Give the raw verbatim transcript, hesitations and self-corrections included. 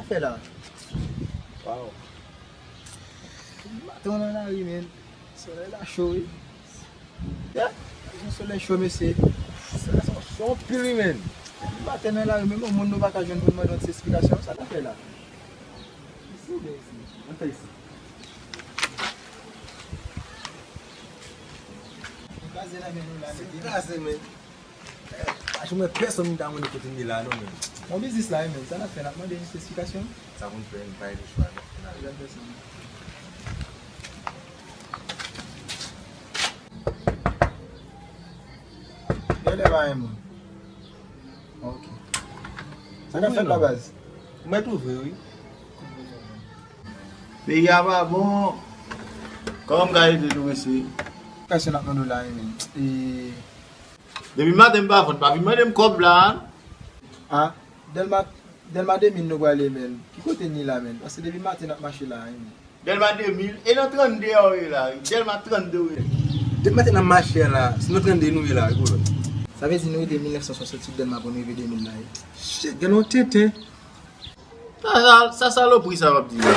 Fè la. Waw. Maten nan lari, men. Solèy la cho, wi. Ya, yon solèy cho, mesye. Sa, sa, sa anpil, wi, men. Depi maten nan lari, men yon moun nou pa ka jwenn pou n mande yon ti esplikasyon. Sa n ap fè la? Isi, byen isi. Antre isi. Kraze nan men nou la, mesye. Kraze, men. Pa janm wè pèsonn m ta konnen kote m ye la non, men. Yon biznis la, wi, men. Sa n ap fè, n ap mande jis esplikasyon. Sa pou n fè, n pa gen chwa, non. N al. Jan fè sa, non. Genlè pa yon moun. Ok. Sa k ap fèt la, baz? Mwen twouve, wi. Peyi a pa bon. Kòman m ka ede tou, mesye? Kèsyon n ap mande w la, wi, men. E, depi maten m pa vann, pa vin mande m kòb la. A, Dèlma, Dèlma de mil nou prale, men. Ki kote n ye la, men? Paske depi maten n ap mache la, wi, men. Dèlma de mil, e nan trannde a w ye la, wi. Dèlma trannde w ye. Depi maten n ap mache a la, se nan trannde nou ye la, wi, kolòn. Sa vle di nou rete mil nèf san swasantuit Dèlma pou n rive de mil la, wi. Shit, gen yon tenten. Sa, sa, sa salopri sa w ap di la.